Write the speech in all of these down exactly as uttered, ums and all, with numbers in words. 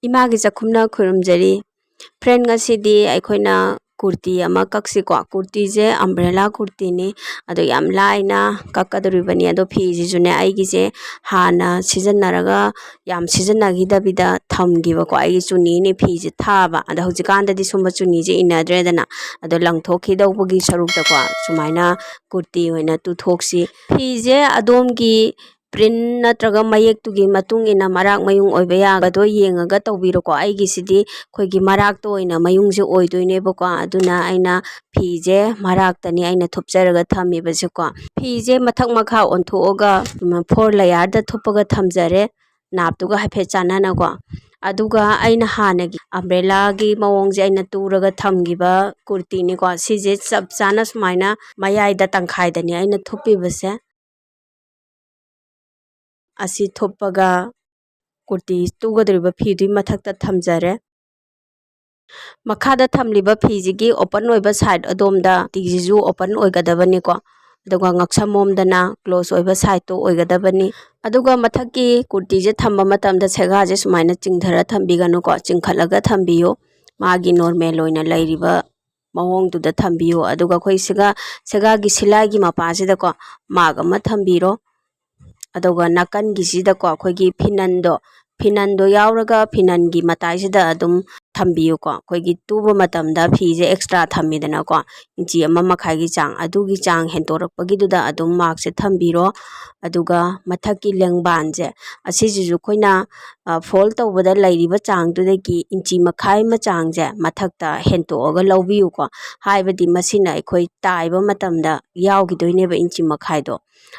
ꯏꯃꯥꯒꯤ ꯆꯥꯛꯈꯨꯝꯅ ꯈꯨꯔꯨꯝꯖꯔꯤ꯫ ꯐ꯭ꯔꯦꯟ, ꯉꯁꯤꯗꯤ ꯑꯩꯈꯣꯏꯅ ꯀꯨꯔꯇꯤ ꯑꯃ ꯀꯛꯁꯤꯀꯣ꯫ ꯀꯨꯔꯇꯤꯁꯦ ꯑꯝꯕ꯭ꯔꯦꯂꯥ ꯀꯨꯔꯇꯤꯅꯤ꯫ ꯑꯗꯣ ꯌꯥꯝ ꯂꯥꯏꯅ ꯀꯛꯀꯗꯧꯔꯤꯕꯅꯤ꯫ ꯑꯗꯣ ꯐꯤꯁꯤꯁꯨꯅꯦ, ꯑꯩꯒꯤꯁꯦ ꯍꯥꯟꯅ ꯁꯤꯖꯤꯟꯅꯔꯒ ꯌꯥꯝ ꯁꯤꯖꯤꯟꯅꯈꯤꯗꯕꯤꯗ ꯊꯝꯈꯤꯕꯀꯣ꯫ ꯑꯩꯒꯤ ꯆꯨꯅꯤꯅꯤ ꯐꯤꯁꯦ ꯊꯥꯕ꯫ ꯑꯗꯣ ꯍꯧꯖꯤꯛꯀꯥꯟꯗꯗꯤ ꯁꯨꯝꯕ ꯆꯨꯅꯤꯁꯦ ꯏꯟꯅꯗ꯭ꯔꯦꯗꯅ꯫ ꯑꯗꯣ ꯂꯪꯊꯣꯛꯈꯤꯗꯧꯕꯒꯤ ꯁꯔꯨꯛꯇꯀꯣ, ꯁꯨꯃꯥꯏꯅ ꯀꯨꯔꯇꯤ ꯑꯣꯏꯅ ꯇꯨꯊꯣꯛꯁꯤ꯫ ꯐꯤꯁꯦ ꯑꯗꯣꯝꯒꯤ ꯄ꯭ꯔꯤꯟ ꯅꯠꯇ꯭ꯔꯒ ꯃꯌꯦꯛꯇꯨꯒꯤ ꯃꯇꯨꯡ ꯏꯟꯅ ꯃꯔꯥꯛ ꯃꯌꯨꯡ ꯑꯣꯏꯕ ꯌꯥꯕꯗꯣ ꯌꯦꯡꯉꯒ ꯇꯧꯕꯤꯔꯣꯀꯣ꯫ ꯑꯩꯒꯤꯁꯤꯗꯤ ꯑꯩꯈꯣꯏꯒꯤ ꯃꯔꯥꯛꯇ ꯑꯣꯏꯅ ꯃꯌꯨꯡꯁꯦ ꯑꯣꯏꯗꯣꯏꯅꯦꯕꯀꯣ꯫ ꯑꯗꯨꯅ ꯑꯩꯅ ꯐꯤꯁꯦ ꯃꯔꯥꯛꯇꯅꯤ ꯑꯩꯅ ꯊꯨꯞꯆꯔꯒ ꯊꯝꯃꯤꯕꯁꯦꯀꯣ꯫ ꯐꯤꯁꯦ ꯃꯊꯛ ꯃꯈꯥ ꯑꯣꯟꯊꯣꯛꯑꯒ, ꯎꯝ, ꯐꯣꯔ ꯂꯦꯌꯔꯗ ꯊꯨꯞꯄꯒ ꯊꯝꯖꯔꯦ, ꯅꯥꯞꯇꯨꯒ ꯍꯥꯏꯐꯦꯠ ꯆꯥꯟꯅꯅꯀꯣ꯫ ꯑꯗꯨꯒ ꯑꯩꯅ ꯍꯥꯟꯅꯒꯤ ꯑꯝꯕ꯭ꯔꯦꯂꯥꯒꯤ ꯃꯑꯣꯡꯁꯦ ꯑꯩꯅ ꯇꯨꯔꯒ ꯊꯝꯈꯤꯕ ꯀꯨꯔꯇꯤꯅꯤꯀꯣ꯫ ꯁꯤꯁꯦ ꯆꯞ ꯆꯥꯅ ꯁꯨꯃꯥꯏꯅ ꯃꯌꯥꯏꯗ ꯇꯪꯈꯥꯏꯗꯅꯤ ꯑꯩꯅ ꯊꯨꯞꯄꯤꯕꯁꯦ꯫ ꯑꯁꯤ ꯊꯨꯞꯄꯒ ꯀꯨꯔꯇꯤ ꯇꯨꯒꯗꯧꯔꯤꯕ ꯐꯤꯗꯨꯒꯤ ꯃꯊꯛꯇ ꯊꯝꯖꯔꯦ꯫ ꯃꯈꯥꯗ ꯊꯝꯂꯤꯕ ꯐꯤꯁꯤꯒꯤ ꯑꯣꯄꯟ ꯑꯣꯏꯕ ꯁꯥꯏꯠ ꯑꯗꯣꯝꯗ ꯀꯨꯔꯇꯤꯁꯤꯁꯨ ꯑꯣꯄꯟ ꯑꯣꯏꯒꯗꯕꯅꯤꯀꯣ꯫ ꯑꯗꯨꯒ ꯉꯛꯁꯝꯂꯣꯝꯗꯅ ꯀ꯭ꯂꯣꯁ ꯑꯣꯏꯕ ꯁꯥꯏꯠꯇꯣ ꯑꯣꯏꯒꯗꯕꯅꯤ꯫ ꯑꯗꯨꯒ ꯃꯊꯛꯀꯤ ꯀꯨꯔꯇꯤꯁꯦ ꯊꯝꯕ ꯃꯇꯝꯗ ꯁꯦꯒꯥꯁꯦ ꯁꯨꯃꯥꯏꯅ ꯆꯤꯡꯊꯔ ꯊꯝꯕꯤꯒꯅꯨꯀꯣ, ꯆꯤꯡꯈꯠꯂꯒ ꯊꯝꯕꯤꯌꯨ꯫ ꯃꯥꯒꯤ ꯅꯣꯔꯃꯦꯜ ꯑꯣꯏꯅ ꯂꯩꯔꯤꯕ ꯃꯑꯣꯡꯗꯨꯗ ꯊꯝꯕꯤꯌꯨ꯫ ꯑꯗꯨꯒ ꯑꯩꯈꯣꯏ ꯁꯦꯒꯥ, ꯁꯦꯒꯥꯒꯤ ꯁꯤꯂꯥꯏꯒꯤ ꯃꯄꯥꯁꯤꯗꯀꯣ ꯃꯥꯔꯛ ꯑꯃ ꯊꯝꯕꯤꯔꯣ꯫ ꯑꯗꯨꯒ ꯅꯥꯀꯟꯒꯤꯁꯤꯗꯀꯣ ꯑꯩꯈꯣꯏꯒꯤ ꯐꯤꯅꯟꯗꯣ, ꯐꯤꯅꯟꯗꯣ ꯌꯥꯎꯔꯒ ꯐꯤꯅꯟꯒꯤ ꯃꯇꯥꯏꯁꯤꯗ ꯑꯗꯨꯝ ꯊꯝꯕꯤꯌꯨꯀꯣ꯫ ꯑꯩꯈꯣꯏꯒꯤ ꯇꯨꯕ ꯃꯇꯝꯗ ꯐꯤꯁꯦ ꯑꯦꯛꯁꯇ꯭ꯔꯥ ꯊꯝꯃꯤꯗꯅꯀꯣ, ꯏꯟꯆꯤ ꯑꯃ ꯃꯈꯥꯏꯒꯤ ꯆꯥꯡ, ꯑꯗꯨꯒꯤ ꯆꯥꯡ ꯍꯦꯟꯗꯣꯔꯛꯄꯒꯤꯗꯨꯗ ꯑꯗꯨꯝ ꯃꯥꯔꯛꯁꯦ ꯊꯝꯕꯤꯔꯣ꯫ ꯑꯗꯨꯒ ꯃꯊꯛꯀꯤ ꯂꯦꯡꯕꯥꯟꯁꯦ, ꯑꯁꯤꯁꯤꯁꯨ ꯑꯩꯈꯣꯏꯅ, ꯑ, ꯐꯣꯜ ꯇꯧꯕꯗ ꯂꯩꯔꯤꯕ ꯆꯥꯡꯗꯨꯗꯒꯤ ꯏꯟꯆꯤ ꯃꯈꯥꯏ ꯑꯃ ꯆꯥꯡꯁꯦ ꯃꯊꯛꯇ ꯍꯦꯟꯇꯣꯛꯑꯒ ꯂꯧꯕꯤꯌꯨꯀꯣ꯫ ꯍꯥꯏꯕꯗꯤ ꯃꯁꯤꯅ ꯑꯩꯈꯣꯏ ꯇꯥꯏꯕ ꯃꯇꯝꯗ ꯌꯥꯎꯈꯤꯗꯣꯏꯅꯦꯕ ꯏꯟꯆꯤ ꯃꯈꯥꯏꯗꯣ꯫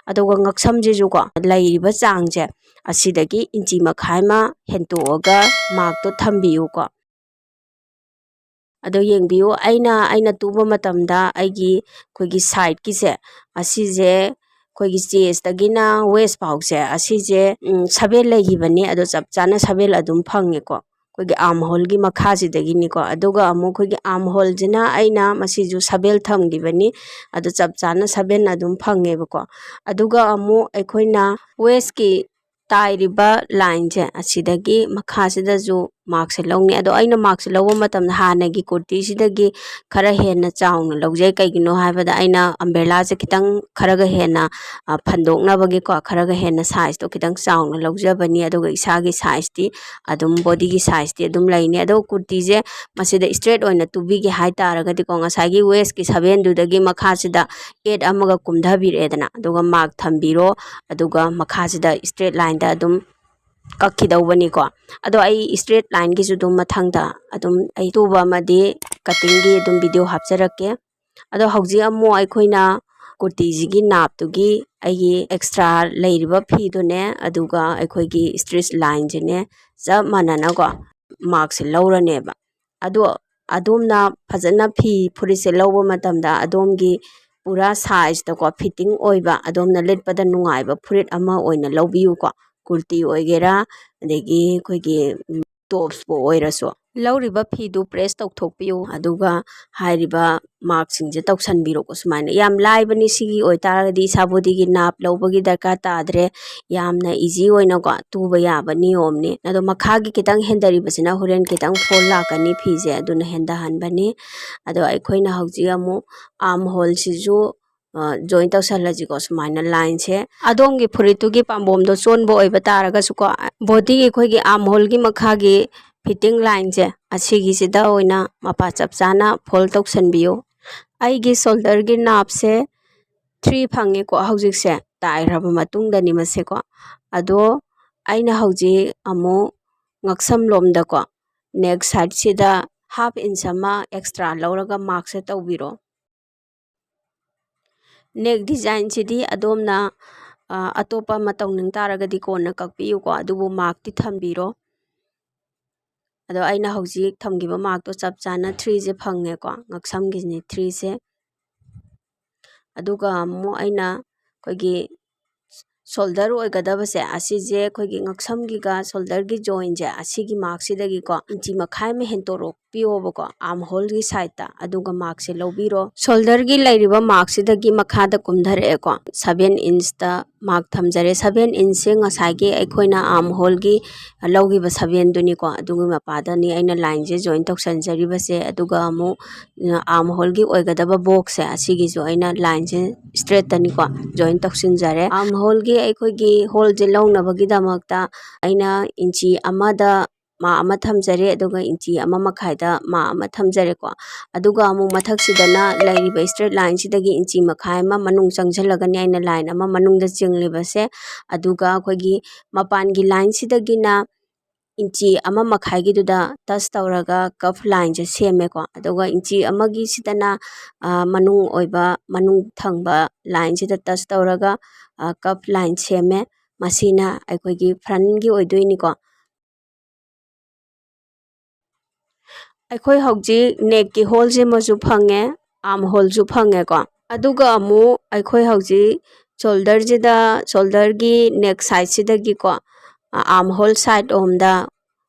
ꯑꯗꯨꯒ ꯉꯛꯁꯝꯁꯤꯁꯨꯀꯣ, ꯂꯩꯔꯤꯕ ꯆꯥꯡꯁꯦ ꯑꯁꯤꯗꯒꯤ ꯏꯟꯆꯤ ꯃꯈꯥꯏ ꯑꯃ ꯍꯦꯟꯇꯣꯛꯑꯒ ꯃꯥꯔꯛꯇꯣ ꯊꯝꯕꯤꯌꯨꯀꯣ꯫ ꯑꯗꯣ ꯌꯦꯡꯕꯤꯌꯨ, ꯑꯩꯅ, ꯑꯩꯅ ꯇꯨꯕ ꯃꯇꯝꯗ ꯑꯩꯒꯤ, ꯑꯩꯈꯣꯏꯒꯤ ꯁꯥꯏꯠꯀꯤꯁꯦ, ꯑꯁꯤꯁꯦ ꯑꯩꯈꯣꯏꯒꯤ ꯆꯦꯁꯇꯒꯤꯅ ꯋꯦꯁ ꯐꯥꯎꯁꯦ, ꯑꯁꯤꯁꯦ, ꯎꯝ, ꯁꯚꯦꯟ ꯂꯩꯈꯤꯕꯅꯤ꯫ ꯑꯗꯣ ꯆꯞ ꯆꯥꯅ ꯁꯚꯦꯟ ꯑꯗꯨꯝ ꯐꯪꯉꯦꯀꯣ, ꯑꯩꯈꯣꯏꯒꯤ ꯑꯥꯔꯝ ꯍꯣꯜꯒꯤ ꯃꯈꯥꯁꯤꯗꯒꯤꯅꯤꯀꯣ꯫ ꯑꯗꯨꯒ ꯑꯃꯨꯛ ꯑꯩꯈꯣꯏꯒꯤ ꯑꯥꯔꯝ ꯍꯣꯜꯁꯤꯅ ꯑꯩꯅ ꯃꯁꯤꯁꯨ ꯁꯚꯦꯟ ꯊꯝꯈꯤꯕꯅꯤ꯫ ꯑꯗꯣ ꯆꯞ ꯆꯥꯅ ꯁꯚꯦꯟ ꯑꯗꯨꯝ ꯐꯪꯉꯦꯕꯀꯣ꯫ ꯑꯗꯨꯒ ꯑꯃꯨꯛ ꯑꯩꯈꯣꯏꯅ ꯋꯦꯁꯀꯤ ꯇꯥꯏꯔꯤꯕ ꯂꯥꯏꯟꯁꯦ ꯑꯁꯤꯗꯒꯤ ꯃꯈꯥꯁꯤꯗꯁꯨ ꯃꯥꯔꯛꯁꯦ ꯂꯧꯅꯤ꯫ ꯑꯗꯣ ꯑꯩꯅ ꯃꯥꯔꯛꯁꯦ ꯂꯧꯕ ꯃꯇꯝꯗ ꯍꯥꯟꯅꯒꯤ ꯀꯨꯔꯇꯤꯁꯤꯗꯒꯤ ꯈꯔ ꯍꯦꯟꯅ ꯆꯥꯎꯅ ꯂꯧꯖꯩ꯫ ꯀꯩꯒꯤꯅꯣ ꯍꯥꯏꯕꯗ ꯑꯩꯅ ꯑꯝꯕ꯭ꯔꯦꯂꯥꯁꯦ ꯈꯤꯇꯪ ꯈꯔꯒ ꯍꯦꯟꯅ, ꯑ, ꯐꯟꯗꯣꯛꯅꯕꯒꯤꯀꯣ, ꯈꯔꯒ ꯍꯦꯟꯅ ꯁꯥꯏꯖꯇꯣ ꯈꯤꯇꯪ ꯆꯥꯎꯅ ꯂꯧꯖꯕꯅꯤ꯫ ꯑꯗꯨꯒ ꯏꯁꯥꯒꯤ ꯁꯥꯏꯖꯇꯤ ꯑꯗꯨꯝ, ꯕꯣꯗꯤꯒꯤ ꯁꯥꯏꯖꯇꯤ ꯑꯗꯨꯝ ꯂꯩꯅꯤ꯫ ꯑꯗꯣ ꯀꯨꯔꯇꯤꯁꯦ ꯃꯁꯤꯗ ꯏꯁꯇ꯭ꯔꯦꯠ ꯑꯣꯏꯅ ꯇꯨꯕꯤꯒꯦ ꯍꯥꯏ ꯇꯥꯔꯒꯗꯤꯀꯣ, ꯉꯁꯥꯏꯒꯤ ꯋꯦꯁꯀꯤ ꯁꯚꯦꯟꯗꯨꯗꯒꯤ ꯃꯈꯥꯁꯤꯗ ꯑꯦꯠ ꯑꯃꯒ ꯀꯨꯝꯊꯕꯤꯔꯛꯑꯦꯗꯅ, ꯑꯗꯨꯒ ꯃꯥꯔꯛ ꯊꯝꯕꯤꯔꯣ꯫ ꯑꯗꯨꯒ ꯃꯈꯥꯁꯤꯗ ꯏꯁꯇ꯭ꯔꯦꯠ ꯂꯥꯏꯟꯗ ꯑꯗꯨꯝ ꯀꯛꯈꯤꯗꯧꯕꯅꯤꯀꯣ꯫ ꯑꯗꯣ ꯑꯩ ꯏꯁꯇ꯭ꯔꯦꯠ ꯂꯥꯏꯟꯒꯤꯁꯨ ꯑꯗꯨꯝ ꯃꯊꯪꯗ ꯑꯗꯨꯝ ꯑꯩ ꯇꯨꯕ ꯑꯃꯗꯤ ꯀꯠꯇꯤꯡꯒꯤ ꯑꯗꯨꯝ ꯚꯤꯗꯤꯑꯣ ꯍꯥꯞꯆꯔꯛꯀꯦ꯫ ꯑꯗꯣ ꯍꯧꯖꯤꯛ ꯑꯃꯨꯛ ꯑꯩꯈꯣꯏꯅ ꯀꯨꯔꯇꯤꯁꯤꯒꯤ ꯅꯥꯞꯇꯨꯒꯤ ꯑꯩꯒꯤ ꯑꯦꯛꯁꯇ꯭ꯔꯥ ꯂꯩꯔꯤꯕ ꯐꯤꯗꯨꯅꯦ, ꯑꯗꯨꯒ ꯑꯩꯈꯣꯏꯒꯤ ꯏꯁꯇ꯭ꯔꯤꯆ ꯂꯥꯏꯟꯁꯤꯅꯦ, ꯆꯞ ꯃꯥꯟꯅꯅꯀꯣ ꯃꯥꯔꯛꯁꯦ ꯂꯧꯔꯅꯦꯕ꯫ ꯑꯗꯣ ꯑꯗꯣꯝꯅ ꯐꯖꯅ ꯐꯤ ꯐꯨꯔꯤꯠꯁꯦ ꯂꯧꯕ ꯃꯇꯝꯗ ꯑꯗꯣꯝꯒꯤ ꯄꯨꯔꯥ ꯁꯥꯏꯖꯇꯀꯣ, ꯐꯤꯠꯇꯤꯡ ꯑꯣꯏꯕ, ꯑꯗꯣꯝꯅ ꯂꯤꯠꯄꯗ ꯅꯨꯡꯉꯥꯏꯕ ꯐꯨꯔꯤꯠ ꯑꯃ ꯑꯣꯏꯅ ꯂꯧꯕꯤꯌꯨꯀꯣ꯫ ꯀꯨꯔꯇꯤ ꯑꯣꯏꯒꯦꯔꯥ, ꯑꯗꯒꯤ ꯑꯩꯈꯣꯏꯒꯤ, ꯎꯝ, ꯇꯣꯞꯁꯄꯨ ꯑꯣꯏꯔꯁꯨ꯫ ꯂꯧꯔꯤꯕ ꯐꯤꯗꯨ ꯄ꯭ꯔꯦꯁ ꯇꯧꯊꯣꯛꯄꯤꯌꯨ, ꯑꯗꯨꯒ ꯍꯥꯏꯔꯤꯕ ꯃꯥꯔꯛꯁꯤꯡꯁꯦ ꯇꯧꯁꯟꯕꯤꯔꯣꯀꯣ꯫ ꯁꯨꯃꯥꯏꯅ ꯌꯥꯝ ꯂꯥꯏꯕꯅꯤ꯫ ꯁꯤꯒꯤ ꯑꯣꯏꯇꯥꯔꯒꯗꯤ ꯏꯁꯥ ꯕꯣꯗꯤꯒꯤ ꯅꯥꯞ ꯂꯧꯕꯒꯤ ꯗꯔꯀꯥꯔ ꯇꯥꯗ꯭ꯔꯦ꯫ ꯌꯥꯝꯅ ꯏꯖꯤ ꯑꯣꯏꯅꯀꯣ ꯇꯨꯕ ꯌꯥꯕ ꯅꯤꯌꯣꯝꯅꯤ꯫ ꯑꯗꯣ ꯃꯈꯥꯒꯤ ꯈꯤꯇꯪ ꯍꯦꯟꯗꯔꯤꯕꯁꯤꯅ ꯍꯣꯔꯦꯟ ꯈꯤꯇꯪ ꯐꯣꯜ ꯂꯥꯛꯀꯅꯤ ꯐꯤꯁꯦ, ꯑꯗꯨꯅ ꯍꯦꯟꯗꯍꯟꯕꯅꯤ꯫ ꯑꯗꯣ ꯑꯩꯈꯣꯏꯅ ꯍꯧꯖꯤꯛ ꯑꯃꯨꯛ ꯑꯥꯔꯝ ꯍꯣꯜꯁꯤꯁꯨ, ꯑ, ꯖꯣꯏꯟ ꯇꯧꯁꯜꯂꯁꯤꯀꯣ, ꯁꯨꯃꯥꯏꯅ ꯂꯥꯏꯟꯁꯦ꯫ ꯑꯗꯣꯝꯒꯤ ꯐꯨꯔꯤꯠꯇꯨꯒꯤ ꯄꯥꯝꯕꯣꯝꯗꯣ ꯆꯣꯟꯕ ꯑꯣꯏꯕ ꯇꯥꯔꯒꯁꯨꯀꯣ, ꯕꯣꯗꯤꯒꯤ ꯑꯩꯈꯣꯏꯒꯤ ꯑꯥꯔꯝ ꯍꯣꯜꯒꯤ ꯃꯈꯥꯒꯤ ꯐꯤꯠꯇꯤꯡ ꯂꯥꯏꯟꯁꯦ, ꯑꯁꯤꯒꯤꯁꯤꯗ ꯑꯣꯏꯅ ꯃꯄꯥ ꯆꯞ ꯆꯥꯅ ꯐꯣꯜ ꯇꯧꯁꯟꯕꯤꯌꯨ꯫ ꯑꯩꯒꯤ ꯁꯣꯜꯗꯔꯒꯤ ꯅꯥꯞꯁꯦ ꯊ꯭ꯔꯤ ꯐꯪꯉꯦꯀꯣ ꯍꯧꯖꯤꯛꯁꯦ, ꯇꯥꯏꯈ꯭ꯔꯕ ꯃꯇꯨꯡꯗꯅꯤ ꯃꯁꯦꯀꯣ꯫ ꯑꯗꯣ ꯑꯩꯅ ꯍꯧꯖꯤꯛ ꯑꯃꯨꯛ ꯉꯛꯁꯝ ꯂꯣꯝꯗꯀꯣ, ꯅꯦꯛ ꯁꯥꯏꯠꯁꯤꯗ ꯍꯥꯐ ꯏꯟꯆ ꯑꯃ ꯑꯦꯛꯁꯇ꯭ꯔꯥ ꯂꯧꯔꯒ ꯃꯥꯔꯛꯁꯦ ꯇꯧꯕꯤꯔꯣ꯫ ꯅꯦꯛ ꯗꯤꯖꯥꯏꯟꯁꯤꯗꯤ ꯑꯗꯣꯝꯅ, ꯑ, ꯑꯇꯣꯞꯄ ꯑꯃ ꯇꯧꯅꯤꯡ ꯇꯥꯔꯒꯗꯤ ꯀꯣꯟꯅ ꯀꯛꯄꯤꯌꯨꯀꯣ, ꯑꯗꯨꯕꯨ ꯃꯥꯔꯛꯇꯤ ꯊꯝꯕꯤꯔꯣ꯫ ꯑꯗꯣ ꯑꯩꯅ ꯍꯧꯖꯤꯛ ꯊꯝꯈꯤꯕ ꯃꯥꯔꯛꯇꯣ ꯆꯞ ꯆꯥꯅ ꯊ꯭ꯔꯤꯁꯦ ꯐꯪꯉꯦꯀꯣ, ꯉꯛꯁꯝꯒꯤꯅꯤ ꯊ꯭ꯔꯤꯁꯦ꯫ ꯑꯗꯨꯒ ꯑꯃꯨꯛ ꯑꯩꯅ ꯑꯩꯈꯣꯏꯒꯤ ꯁꯣꯜꯗꯔ ꯑꯣꯏꯒꯗꯕꯁꯦ, ꯑꯁꯤꯁꯦ ꯑꯩꯈꯣꯏꯒꯤ ꯉꯛꯁꯝꯒꯤꯒ ꯁꯣꯜꯗꯔꯒꯤ ꯖꯣꯏꯟꯁꯦ, ꯑꯁꯤꯒꯤ ꯃꯥꯔꯛꯁꯤꯗꯒꯤꯀꯣ ꯏꯟꯆꯤ ꯃꯈꯥꯏ ꯑꯃ ꯍꯦꯟꯇꯣꯔꯛ-, ꯀꯛꯄꯤꯌꯣꯕꯀꯣ, ꯑꯥꯔꯝ ꯍꯣꯜꯒꯤ ꯁꯥꯏꯠꯇ, ꯑꯗꯨꯒ ꯃꯥꯔꯛꯁꯦ ꯂꯧꯕꯤꯔꯣ꯫ ꯁꯣꯜꯗꯔꯒꯤ ꯂꯩꯔꯤꯕ ꯃꯥꯔꯛꯁꯤꯗꯒꯤ ꯃꯈꯥꯗ ꯀꯨꯝꯊꯔꯛꯑꯦꯀꯣ, ꯁꯚꯦꯟ ꯏꯟꯁꯇ ꯃꯥꯔꯛ ꯊꯝꯖꯔꯦ꯫ ꯁꯚꯦꯟ ꯏꯟꯁꯁꯦ ꯉꯁꯥꯏꯒꯤ ꯑꯩꯈꯣꯏꯅ ꯑꯥꯔꯝ ꯍꯣꯜꯒꯤ ꯂꯧꯈꯤꯕ ꯁꯚꯦꯟꯗꯨꯅꯤꯀꯣ, ꯑꯗꯨꯒꯤ ꯃꯄꯥꯗꯅꯤ ꯑꯩꯅ ꯂꯥꯏꯟꯁꯦ ꯖꯣꯏꯟ ꯇꯧꯁꯟꯖꯔꯤꯕꯁꯦ꯫ ꯑꯗꯨꯒ ꯑꯃꯨꯛ ꯑꯥꯔꯝ ꯍꯣꯜꯒꯤ ꯑꯣꯏꯒꯗꯕ ꯕꯣꯛꯁꯁꯦ, ꯑꯁꯤꯒꯤꯁꯨ ꯑꯩꯅ ꯂꯥꯏꯟꯁꯦ ꯏꯁꯇ꯭ꯔꯦꯠꯇꯅꯤꯀꯣ ꯖꯣꯏꯟ ꯇꯧꯁꯤꯟꯖꯔꯦ꯫ ꯑꯥꯔꯝ ꯍꯣꯜꯒꯤ ꯑꯩꯈꯣꯏꯒꯤ ꯍꯣꯜꯁꯦ ꯂꯧꯅꯕꯒꯤꯗꯃꯛꯇ ꯑꯩꯅ ꯏꯟꯆꯤ ꯑꯃꯗ ꯃꯥ ꯑꯃ ꯊꯝꯖꯔꯦ, ꯑꯗꯨꯒ ꯏꯟꯆꯤ ꯑꯃ ꯃꯈꯥꯏꯗ ꯃꯥ ꯑꯃ ꯊꯝꯖꯔꯦꯀꯣ꯫ ꯑꯗꯨꯒ ꯑꯃꯨꯛ ꯃꯊꯛꯁꯤꯗꯅ ꯂꯩꯔꯤꯕ ꯏꯁꯇ꯭ꯔꯦꯠ ꯂꯥꯏꯟꯁꯤꯗꯒꯤ ꯏꯟꯆꯤ ꯃꯈꯥꯏ ꯑꯃ ꯃꯅꯨꯡ ꯆꯪꯁꯤꯜꯂꯒꯅꯤ ꯑꯩꯅ ꯂꯥꯏꯟ ꯑꯃ ꯃꯅꯨꯡꯗ ꯆꯤꯡꯂꯤꯕꯁꯦ꯫ ꯑꯗꯨꯒ ꯑꯩꯈꯣꯏꯒꯤ ꯃꯄꯥꯟꯒꯤ ꯂꯥꯏꯟꯁꯤꯗꯒꯤꯅ ꯏꯟꯆꯤ ꯑꯃ ꯃꯈꯥꯏꯒꯤꯗꯨꯗ ꯇꯁ ꯇꯧꯔꯒ ꯀꯐ ꯂꯥꯏꯟꯁꯦ ꯁꯦꯝꯃꯦꯀꯣ꯫ ꯑꯗꯨꯒ ꯏꯟꯆꯤ ꯑꯃꯒꯤꯁꯤꯗꯅ, ꯑ, ꯃꯅꯨꯡ ꯑꯣꯏꯕ, ꯃꯅꯨꯡ ꯊꯪꯕ ꯂꯥꯏꯟꯁꯤꯗ ꯇꯁ ꯇꯧꯔꯒ, ꯑ, ꯀꯐ ꯂꯥꯏꯟ ꯁꯦꯝꯃꯦ꯫ ꯃꯁꯤꯅ ꯑꯩꯈꯣꯏꯒꯤ ꯐ꯭ꯔꯟꯒꯤ ꯑꯣꯏꯗꯣꯏꯅꯤꯀꯣ꯫ ꯑꯩꯈꯣꯏ ꯍꯧꯖꯤꯛ ꯅꯦꯛꯀꯤ ꯍꯣꯜꯁꯤꯃꯁꯨ ꯐꯪꯉꯦ, ꯑꯥꯔꯝ ꯍꯣꯜꯁꯨ ꯐꯪꯉꯦꯀꯣ꯫ ꯑꯗꯨꯒ ꯑꯃꯨꯛ ꯑꯩꯈꯣꯏ ꯍꯧꯖꯤꯛ ꯁꯣꯜꯗꯔꯁꯤꯗ, ꯁꯣꯜꯗꯔꯒꯤ ꯅꯦꯛ ꯁꯥꯏꯠꯁꯤꯗꯒꯤꯀꯣ, ꯑꯥꯔꯝ ꯍꯣꯜ ꯁꯥꯏꯠ ꯂꯣꯝꯗ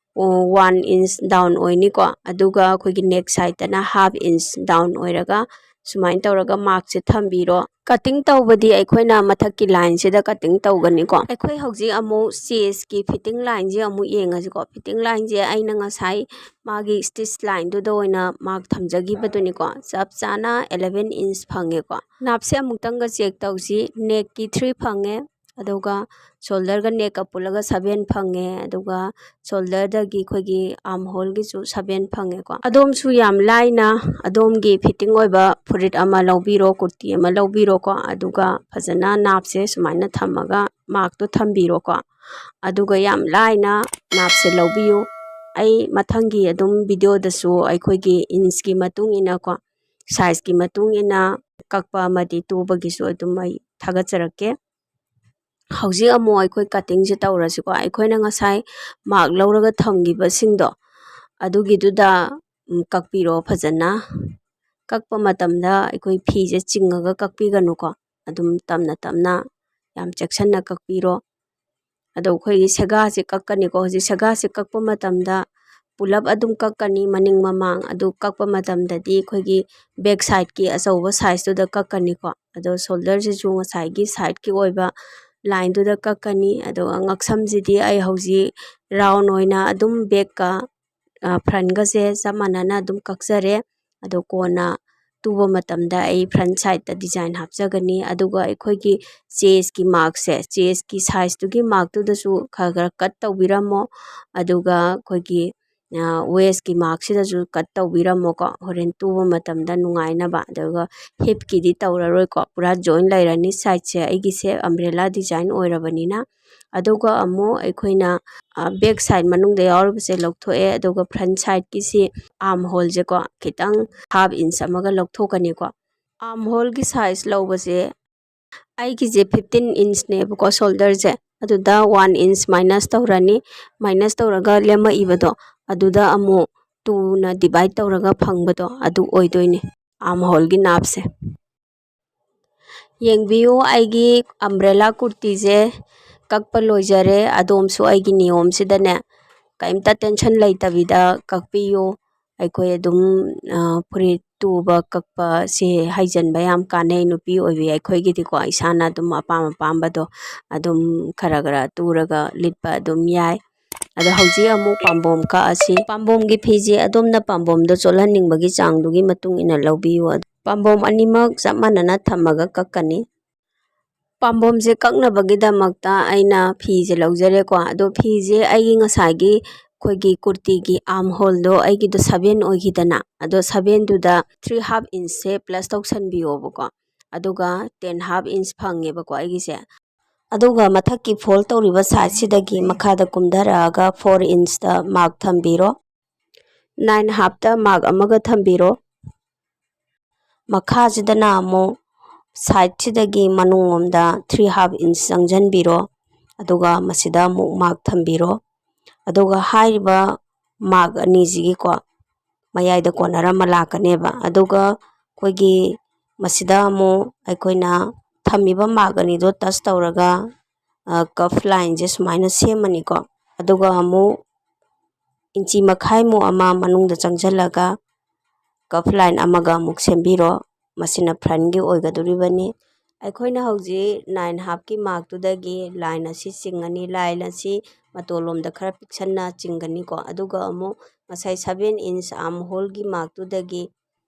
ꯋꯥꯟ ꯏꯟꯁ ꯗꯥꯎꯟ ꯑꯣꯏꯅꯤꯀꯣ꯫ ꯑꯗꯨꯒ ꯑꯩꯈꯣꯏꯒꯤ ꯅꯦꯛ ꯁꯥꯏꯠꯇꯅ ꯍꯥꯐ ꯏꯟꯁ ꯗꯥꯎꯟ ꯑꯣꯏꯔꯒ ꯁꯨꯃꯥꯏꯅ ꯇꯧꯔꯒ ꯃꯥꯔꯛꯁꯦ ꯊꯝꯕꯤꯔꯣ꯫ ꯀꯠꯇꯤꯡ ꯇꯧꯕꯗꯤ ꯑꯩꯈꯣꯏꯅ ꯃꯊꯛꯀꯤ ꯂꯥꯏꯟꯁꯤꯗ ꯀꯠꯇꯤꯡ ꯇꯧꯒꯅꯤꯀꯣ꯫ ꯑꯩꯈꯣꯏ ꯍꯧꯖꯤꯛ ꯑꯃꯨꯛ ꯆꯦꯁꯀꯤ ꯐꯤꯠꯇꯤꯡ ꯂꯥꯏꯟꯁꯦ ꯑꯃꯨꯛ ꯌꯦꯡꯉꯁꯤꯀꯣ꯫ ꯐꯤꯠꯇꯤꯡ ꯂꯥꯏꯟꯁꯦ ꯑꯩꯅ ꯉꯁꯥꯏ ꯃꯥꯒꯤ ꯁ꯭ꯇꯤꯆ ꯂꯥꯏꯟꯗꯨꯗ ꯑꯣꯏꯅ ꯃꯥꯔꯛ ꯊꯝꯖꯈꯤꯕꯗꯨꯅꯤꯀꯣ꯫ ꯆꯞ ꯆꯥꯅ ꯑꯦꯂꯦꯚꯦꯟ ꯏꯟꯁ ꯐꯪꯉꯦꯀꯣ꯫ ꯅꯥꯞꯁꯦ ꯑꯃꯨꯛꯇꯪꯒ ꯆꯦꯛ ꯇꯧꯁꯤ꯫ ꯅꯦꯛꯀꯤ ꯊ꯭ꯔꯤ ꯐꯪꯉꯦ, ꯑꯗꯨꯒ ꯁꯣꯜꯗꯔꯒ ꯅꯦꯛꯀ ꯄꯨꯜꯂꯒ ꯁꯚꯦꯟ ꯐꯪꯉꯦ, ꯑꯗꯨꯒ ꯁꯣꯜꯗꯔꯗꯒꯤ ꯑꯩꯈꯣꯏꯒꯤ ꯑꯥꯔꯝ ꯍꯣꯜꯒꯤꯁꯨ ꯁꯚꯦꯟ ꯐꯪꯉꯦꯀꯣ꯫ ꯑꯗꯣꯝꯁꯨ ꯌꯥꯝ ꯂꯥꯏꯅ ꯑꯗꯣꯝꯒꯤ ꯐꯤꯠꯇꯤꯡ ꯑꯣꯏꯕ ꯐꯨꯔꯤꯠ ꯑꯃ ꯂꯧꯕꯤꯔꯣ, ꯀꯨꯔꯇꯤ ꯑꯃ ꯂꯧꯕꯤꯔꯣꯀꯣ, ꯑꯗꯨꯒ ꯐꯖꯅ ꯅꯥꯞꯁꯦ ꯁꯨꯃꯥꯏꯅ ꯊꯝꯃꯒ ꯃꯥꯔꯛꯇꯣ ꯊꯝꯕꯤꯔꯣꯀꯣ꯫ ꯑꯗꯨꯒ ꯌꯥꯝ ꯂꯥꯏꯅ ꯅꯥꯞꯁꯦ ꯂꯧꯕꯤꯌꯨ꯫ ꯑꯩ ꯃꯊꯪꯒꯤ ꯑꯗꯨꯝ ꯚꯤꯗꯤꯑꯣꯗꯁꯨ ꯑꯩꯈꯣꯏꯒꯤ ꯏꯟꯁꯀꯤ ꯃꯇꯨꯡ ꯏꯟꯅꯀꯣ, ꯁꯥꯏꯖꯀꯤ ꯃꯇꯨꯡ ꯏꯟꯅ ꯀꯛꯄ ꯑꯃꯗꯤ ꯇꯨꯕꯒꯤꯁꯨ ꯑꯗꯨꯝ ꯑꯩ ꯊꯥꯒꯠꯆꯔꯛꯀꯦ꯫ ꯍꯧꯖꯤꯛ ꯑꯃꯨꯛ ꯑꯩꯈꯣꯏ ꯀꯠꯇꯤꯡꯁꯦ ꯇꯧꯔꯁꯤꯀꯣ꯫ ꯑꯩꯈꯣꯏꯅ ꯉꯁꯥꯏ ꯃꯥꯔꯛ ꯂꯧꯔꯒ ꯊꯝꯈꯤꯕꯁꯤꯡꯗꯣ, ꯑꯗꯨꯒꯤꯗꯨꯗ, ꯎꯝ, ꯀꯛꯄꯤꯔꯣ ꯐꯖꯅ꯫ ꯀꯛꯄ ꯃꯇꯝꯗ ꯑꯩꯈꯣꯏ ꯐꯤꯁꯦ ꯆꯤꯡꯉꯒ ꯀꯛꯄꯤꯒꯅꯨꯀꯣ꯫ ꯑꯗꯨꯝ ꯇꯞꯅ ꯇꯞꯅ ꯌꯥꯝ ꯆꯦꯛꯁꯤꯟꯅ ꯀꯛꯄꯤꯔꯣ꯫ ꯑꯗꯣ ꯑꯩꯈꯣꯏꯒꯤ ꯁꯦꯒꯥꯁꯦ ꯀꯛꯀꯅꯤꯀꯣ꯫ ꯍꯧꯖꯤꯛ ꯁꯦꯒꯥꯁꯦ ꯀꯛꯄ ꯃꯇꯝꯗ ꯄꯨꯂꯞ ꯑꯗꯨꯝ ꯀꯛꯀꯅꯤ, ꯃꯅꯤꯡ ꯃꯃꯥꯡ꯫ ꯑꯗꯨ ꯀꯛꯄ ꯃꯇꯝꯗꯗꯤ ꯑꯩꯈꯣꯏꯒꯤ back sideꯀꯤ ꯑꯆꯧꯕ sizeꯇꯨꯗ ꯀꯛꯀꯅꯤꯀꯣ꯫ ꯑꯗꯣ shoulderꯁꯤꯁꯨ ꯉꯁꯥꯏꯒꯤ sideꯀꯤ ꯑꯣꯏꯕ lineꯗꯨꯗ ꯀꯛꯀꯅꯤ꯫ ꯑꯗꯨꯒ ꯉꯛꯁꯝꯁꯤꯗꯤ ꯑꯩ ꯍꯧꯖꯤꯛ round ꯑꯣꯏꯅ ꯑꯗꯨꯝ backꯀ, ꯑ, frontꯒꯁꯦ ꯆꯞ ꯃꯥꯟꯅꯅ ꯑꯗꯨꯝ ꯀꯛꯆꯔꯦ꯫ ꯑꯗꯣ ꯀꯣꯟꯅ ꯇꯨꯕ ꯃꯇꯝꯗ ꯑꯩ front sideꯇ design ꯍꯥꯞꯆꯒꯅꯤ꯫ ꯑꯗꯨꯒ ꯑꯩꯈꯣꯏꯒꯤ chestꯀꯤ markꯁꯦ, chestꯀꯤ sizeꯇꯨꯒꯤ markꯇꯨꯗꯁꯨ ꯈꯔ ꯈꯔ cut ꯇꯧꯕꯤꯔꯝꯃꯣ꯫ ꯑꯗꯨꯒ ꯑꯩꯈꯣꯏꯒꯤ, ꯑ, waistꯀꯤ markꯁꯤꯗꯁꯨ cut ꯇꯧꯕꯤꯔꯝꯃꯣꯀꯣ, ꯍꯣꯔꯦꯟ ꯇꯨꯕ ꯃꯇꯝꯗ ꯅꯨꯡꯉꯥꯏꯅꯕ꯫ ꯑꯗꯨꯒ hipꯀꯤꯗꯤ ꯇꯧꯔꯔꯣꯏꯀꯣ, ꯄꯨꯔꯥ join ꯂꯩꯔꯅꯤ꯫ Sideꯁꯦ ꯑꯩꯒꯤꯁꯦ umbrella design ꯑꯣꯏꯔꯕꯅꯤꯅ꯫ ꯑꯗꯨꯒ ꯑꯃꯨꯛ ꯑꯩꯈꯣꯏꯅ, ꯑ, back side ꯃꯅꯨꯡꯗ ꯌꯥꯎꯔꯤꯕꯁꯦ ꯂꯧꯊꯣꯛꯑꯦ꯫ ꯑꯗꯨꯒ front sideꯀꯤꯁꯤ arm holeꯁꯦꯀꯣ, ꯈꯤꯇꯪ half inch ꯑꯃꯒ ꯂꯧꯊꯣꯛꯀꯅꯤꯀꯣ꯫ Arm holeꯒꯤ size ꯂꯧꯕꯁꯦ, ꯑꯩꯒꯤꯁꯦ fifteen inchꯅꯦꯕꯀꯣ shoulderꯁꯦ, ꯑꯗꯨꯗ one inch minus ꯇꯧꯔꯅꯤ꯫ Minus ꯇꯧꯔꯒ ꯂꯦꯝꯃꯛꯏꯕꯗꯣ, ꯑꯗꯨꯗ ꯑꯃꯨꯛ twoꯅ divide ꯇꯧꯔꯒ ꯐꯪꯕꯗꯣ, ꯑꯗꯨ ꯑꯣꯏꯗꯣꯏꯅꯦ arm holeꯒꯤ ꯅꯥꯞꯁꯦ꯫ ꯌꯦꯡꯕꯤꯌꯨ, ꯑꯩꯒꯤ umbrella ꯀꯨꯔꯇꯤꯁꯦ ꯀꯛꯄ ꯂꯣꯏꯖꯔꯦ꯫ ꯑꯗꯣꯝꯁꯨ ꯑꯩꯒꯤ ꯅꯤꯌꯣꯝꯁꯤꯗꯅꯦ ꯀꯔꯤꯝꯇ tension ꯂꯩꯇꯕꯤꯗ ꯀꯛꯄꯤꯌꯨ꯫ ꯑꯩꯈꯣꯏ ꯑꯗꯨꯝ, ꯑ, ꯐꯨꯔꯤꯠ ꯇꯨꯕ ꯀꯛꯄꯁꯦ ꯍꯩꯖꯤꯟꯕ ꯌꯥꯝ ꯀꯥꯟꯅꯩ ꯅꯨꯄꯤ ꯑꯣꯏꯕꯤ ꯑꯩꯈꯣꯏꯒꯤꯗꯤꯀꯣ꯫ ꯏꯁꯥꯅ ꯑꯗꯨꯝ ꯑꯄꯥꯝ ꯑꯄꯥꯝꯕꯗꯣ ꯑꯗꯨꯝ ꯈꯔ ꯈꯔ ꯇꯨꯔꯒ ꯂꯤꯠꯄ ꯑꯗꯨꯝ ꯌꯥꯏ꯫ ꯑꯗꯣ ꯍꯧꯖꯤꯛ ꯑꯃꯨꯛ ꯄꯥꯝꯕꯣꯝ ꯀꯛꯑꯁꯤ꯫ ꯄꯥꯝꯕꯣꯝꯒꯤ ꯐꯤꯁꯦ ꯑꯗꯣꯝꯅ ꯄꯥꯝꯕꯣꯝꯗꯣ ꯆꯣꯠꯍꯟꯅꯤꯡꯕꯒꯤ ꯆꯥꯡꯗꯨꯒꯤ ꯃꯇꯨꯡ ꯏꯟꯅ ꯂꯧꯕꯤꯌꯨ꯫ ꯄꯥꯝꯕꯣꯝ ꯑꯅꯤꯃꯛ ꯆꯞ ꯃꯥꯟꯅꯅ ꯊꯝꯃꯒ ꯀꯛꯀꯅꯤ꯫ ꯄꯥꯝꯕꯣꯝꯁꯦ ꯀꯛꯅꯕꯒꯤꯗꯃꯛꯇ ꯑꯩꯅ ꯐꯤꯁꯦ ꯂꯧꯖꯔꯦꯀꯣ꯫ ꯑꯗꯣ ꯐꯤꯁꯦ ꯑꯩꯒꯤ ꯉꯁꯥꯏꯒꯤ ꯑꯩꯈꯣꯏꯒꯤ ꯀꯨꯔꯇꯤꯒꯤ arm holeꯗꯣ ꯑꯩꯒꯤꯗꯣ seven ꯑꯣꯏꯈꯤꯗꯅ, ꯑꯗꯣ sevenꯗꯨꯗ three half inchꯁꯦ plus ꯇꯧꯁꯟꯕꯤꯌꯣꯕꯀꯣ꯫ ꯑꯗꯨꯒ ten half inch ꯐꯪꯉꯦꯕꯀꯣ ꯑꯩꯒꯤꯁꯦ꯫ ꯑꯗꯨꯒ ꯃꯊꯛꯀꯤ fold ꯇꯧꯔꯤꯕ sideꯁꯤꯗꯒꯤ ꯃꯈꯥꯗ ꯀꯨꯝꯊꯔꯛꯑꯒ four inchꯇ mark ꯊꯝꯕꯤꯔꯣ꯫ Nine halfꯇ mark ꯑꯃꯒ ꯊꯝꯕꯤꯔꯣ꯫ ꯃꯈꯥꯁꯤꯗꯅ ꯑꯃꯨꯛ sideꯁꯤꯗꯒꯤ ꯃꯅꯨꯡꯂꯣꯝꯗ three half inch ꯆꯪꯁꯤꯟꯕꯤꯔꯣ꯫ ꯑꯗꯨꯒ ꯃꯁꯤꯗ ꯑꯃꯨꯛ mark ꯊꯝꯕꯤꯔꯣ꯫ ꯑꯗꯨꯒ ꯍꯥꯏꯔꯤꯕ mark ꯑꯅꯤꯁꯤꯒꯤꯀꯣ ꯃꯌꯥꯏꯗ corner ꯑꯃ ꯂꯥꯛꯀꯅꯦꯕ꯫ ꯑꯗꯨꯒ ꯑꯩꯈꯣꯏꯒꯤ ꯃꯁꯤꯗ ꯑꯃꯨꯛ ꯑꯩꯈꯣꯏꯅ ꯊꯝꯃꯤꯕ mark ꯑꯅꯤꯗꯣ touch ꯇꯧꯔꯒ, ꯑ, cuff lineꯁꯦ ꯁꯨꯃꯥꯏꯅ ꯁꯦꯝꯃꯅꯤꯀꯣ꯫ ꯑꯗꯨꯒ ꯑꯃꯨꯛ ꯏꯟꯆꯤ ꯃꯈꯥꯏꯃꯨꯛ ꯑꯃ ꯃꯅꯨꯡꯗ ꯆꯪꯁꯤꯜꯂꯒ ꯀꯐ ꯂꯥꯏꯟ ꯑꯃꯒ ꯑꯃꯨꯛ ꯁꯦꯝꯕꯤꯔꯣ꯫ ꯃꯁꯤꯅ ꯐ꯭ꯔꯟꯒꯤ ꯑꯣꯏꯒꯗꯣꯔꯤꯕꯅꯤ꯫ ꯑꯩꯈꯣꯏꯅ ꯍꯧꯖꯤꯛ ꯅꯥꯏꯟ ꯍꯥꯞꯀꯤ ꯃꯥꯔꯛꯇꯨꯗꯒꯤ ꯂꯥꯏꯟ ꯑꯁꯤ ꯆꯤꯡꯉꯅꯤ꯫ ꯂꯥꯏꯟ ꯑꯁꯤ ꯃꯇꯣꯟꯂꯣꯝꯗ ꯈꯔ ꯄꯤꯛꯁꯟꯅ ꯆꯤꯡꯒꯅꯤꯀꯣ꯫ ꯑꯗꯨꯒ ꯑꯃꯨꯛ ꯉꯁꯥꯏ ꯁꯚꯦꯟ ꯏꯟꯆ ꯑꯥꯔꯝ ꯍꯣꯜꯒꯤ ꯃꯥꯔꯛꯇꯨꯗꯒꯤ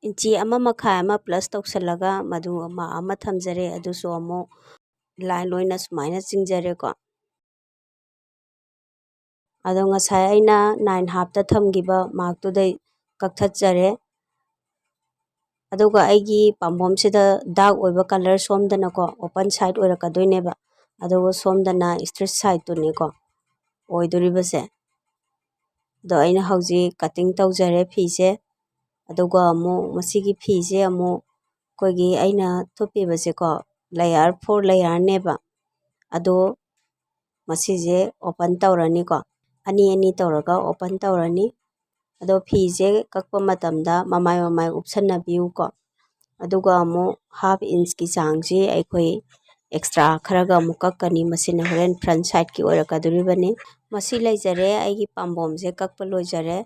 ꯏꯟꯆꯤ ꯑꯃ ꯃꯈꯥꯏ ꯑꯃ ꯄ꯭ꯂꯁ ꯇꯧꯁꯜꯂꯒ ꯃꯗꯨ ꯃꯥꯔꯛ ꯑꯃ ꯊꯝꯖꯔꯦ꯫ ꯑꯗꯨꯁꯨ ꯑꯃꯨꯛ ꯂꯥꯏꯟ ꯑꯣꯏꯅ ꯁꯨꯃꯥꯏꯅ ꯆꯤꯡꯖꯔꯦꯀꯣ꯫ ꯑꯗꯣ ꯉꯁꯥꯏ ꯑꯩꯅ ꯅꯥꯏꯟ ꯍꯥꯞꯇ ꯊꯝꯈꯤꯕ ꯃꯥꯔꯛꯇꯨꯗꯩ ꯀꯛꯊꯠꯆꯔꯦ꯫ ꯑꯗꯨꯒ ꯑꯩꯒꯤ ꯄꯥꯝꯕꯣꯝꯁꯤꯗ ꯗꯥꯔꯛ ꯑꯣꯏꯕ ꯀꯂꯔ ꯁꯣꯝꯗꯅꯀꯣ ꯑꯣꯄꯟ ꯁꯥꯏꯠ ꯑꯣꯏꯔꯛꯀꯗꯣꯏꯅꯦꯕ, ꯑꯗꯨꯒ ꯁꯣꯝꯗꯅ ꯏꯁꯇ꯭ꯔꯤꯠ ꯁꯥꯏꯠꯇꯨꯅꯦꯀꯣ ꯑꯣꯏꯗꯣꯔꯤꯕꯁꯦ꯫ ꯑꯗꯣ ꯑꯩꯅ ꯍꯧꯖꯤꯛ ꯀꯠꯇꯤꯡ ꯇꯧꯖꯔꯦ ꯐꯤꯁꯦ꯫ ꯑꯗꯨꯒ ꯑꯃꯨꯛ ꯃꯁꯤꯒꯤ ꯐꯤꯁꯦ ꯑꯃꯨꯛ ꯑꯩꯈꯣꯏꯒꯤ ꯑꯩꯅ ꯊꯨꯞꯄꯤꯕꯁꯦꯀꯣ ꯂꯦꯌꯔ ꯐꯣꯔ ꯂꯦꯌꯔꯅꯦꯕ꯫ ꯑꯗꯣ ꯃꯁꯤꯁꯦ ꯑꯣꯄꯟ ꯇꯧꯔꯅꯤꯀꯣ꯫ ꯑꯅꯤ ꯑꯅꯤ ꯇꯧꯔꯒ ꯑꯣꯄꯟ ꯇꯧꯔꯅꯤ꯫ ꯑꯗꯣ ꯐꯤꯁꯦ ꯀꯛꯄ ꯃꯇꯝꯗ ꯃꯃꯥꯏ ꯃꯃꯥꯏ ꯎꯞꯁꯟꯅꯕꯤꯌꯨꯀꯣ꯫ ꯑꯗꯨꯒ ꯑꯃꯨꯛ ꯍꯥꯐ ꯏꯟꯆꯀꯤ ꯆꯥꯡꯁꯤ ꯑꯩꯈꯣꯏ ꯑꯦꯛꯁꯇ꯭ꯔꯥ ꯈꯔꯒ ꯑꯃꯨꯛ ꯀꯛꯀꯅꯤ꯫ ꯃꯁꯤꯅ ꯍꯣꯔꯦꯟ ꯐ꯭ꯔꯟ ꯁꯥꯏꯠꯀꯤ ꯑꯣꯏꯔꯛꯀꯗꯣꯔꯤꯕꯅꯤ꯫ ꯃꯁꯤ ꯂꯩꯖꯔꯦ, ꯑꯩꯒꯤ ꯄꯥꯝꯕꯣꯝꯁꯦ ꯀꯛꯄ ꯂꯣꯏꯖꯔꯦ꯫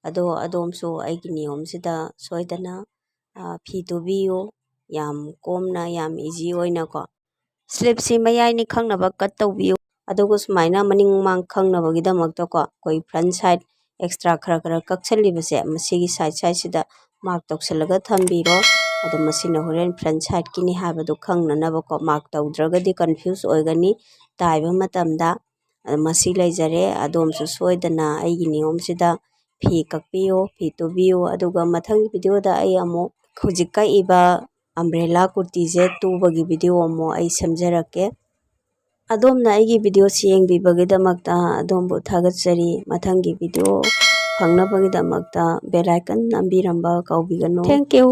ꯑꯗꯣ ꯑꯗꯣꯝꯁꯨ ꯑꯩꯒꯤ ꯅꯤꯌꯣꯝꯁꯤꯗ ꯁꯣꯏꯗꯅ, ꯑ, ꯐꯤ ꯇꯨꯕꯤꯌꯨ꯫ ꯌꯥꯝ ꯀꯣꯝꯅ, ꯌꯥꯝ ꯏꯖꯤ ꯑꯣꯏꯅꯀꯣ꯫ ꯁ꯭ꯂꯤꯞꯁꯤ ꯃꯌꯥꯏ ꯅꯤꯡꯈꯪꯅꯕ ꯀꯠ ꯇꯧꯕꯤꯌꯨ꯫ ꯑꯗꯨꯒ ꯁꯨꯃꯥꯏꯅ ꯃꯅꯤꯡ ꯃꯃꯥꯡ ꯈꯪꯅꯕꯒꯤꯗꯃꯛꯇꯀꯣ ꯑꯩꯈꯣꯏ ꯐ꯭ꯔꯟ ꯁꯥꯏꯠ ꯑꯦꯛꯁꯇ꯭ꯔꯥ ꯈꯔ ꯈꯔ ꯀꯛꯁꯜꯂꯤꯕꯁꯦ ꯃꯁꯤꯒꯤ ꯁꯥꯏꯠ ꯁꯥꯏꯠꯁꯤꯗ ꯃꯥꯔꯛ ꯇꯧꯁꯜꯂꯒ ꯊꯝꯕꯤꯔꯣ꯫ ꯑꯗꯣ ꯃꯁꯤꯅ ꯍꯣꯔꯦꯟ ꯐ꯭ꯔꯟ ꯁꯥꯏꯠꯀꯤꯅꯤ ꯍꯥꯏꯕꯗꯨ ꯈꯪꯅꯅꯕꯀꯣ, ꯃꯥꯔꯛ ꯇꯧꯗ꯭ꯔꯒꯗꯤ ꯀꯟꯐ꯭ꯌꯨꯁ ꯑꯣꯏꯒꯅꯤ ꯇꯥꯏꯕ ꯃꯇꯝꯗ꯫ ꯑꯗꯣ ꯃꯁꯤ ꯂꯩꯖꯔꯦ, ꯑꯗꯣꯝꯁꯨ ꯁꯣꯏꯗꯅ ꯑꯩꯒꯤ ꯅꯤꯌꯣꯝꯁꯤꯗ ꯐꯤ ꯀꯛꯄꯤꯌꯨ, ꯐꯤ ꯇꯨꯕꯤꯌꯨ꯫ ꯑꯗꯨꯒ ꯃꯊꯪꯒꯤ ꯚꯤꯗꯤꯑꯣꯗ ꯑꯩ ꯑꯃꯨꯛ ꯍꯧꯖꯤꯛ ꯀꯛꯏꯕ ꯑꯝꯕ꯭ꯔꯦꯂꯥ ꯀꯨꯔꯇꯤꯁꯦ ꯇꯨꯕꯒꯤ ꯚꯤꯗꯤꯑꯣ ꯑꯃꯨꯛ ꯑꯩ ꯁꯦꯝꯖꯔꯛꯀꯦ꯫ ꯑꯗꯣꯝꯅ ꯑꯩꯒꯤ ꯚꯤꯗꯤꯑꯣꯁꯤ ꯌꯦꯡꯕꯤꯕꯒꯤꯗꯃꯛꯇ ꯑꯗꯣꯝꯕꯨ ꯊꯥꯒꯠꯆꯔꯤ꯫ ꯃꯊꯪꯒꯤ ꯚꯤꯗꯤꯑꯣ ꯐꯪꯅꯕꯒꯤꯗꯃꯛꯇ bell icon ꯅꯝꯕꯤꯔꯝꯕ ꯀꯥꯎꯕꯤꯒꯅꯨ꯫ Thank you꯫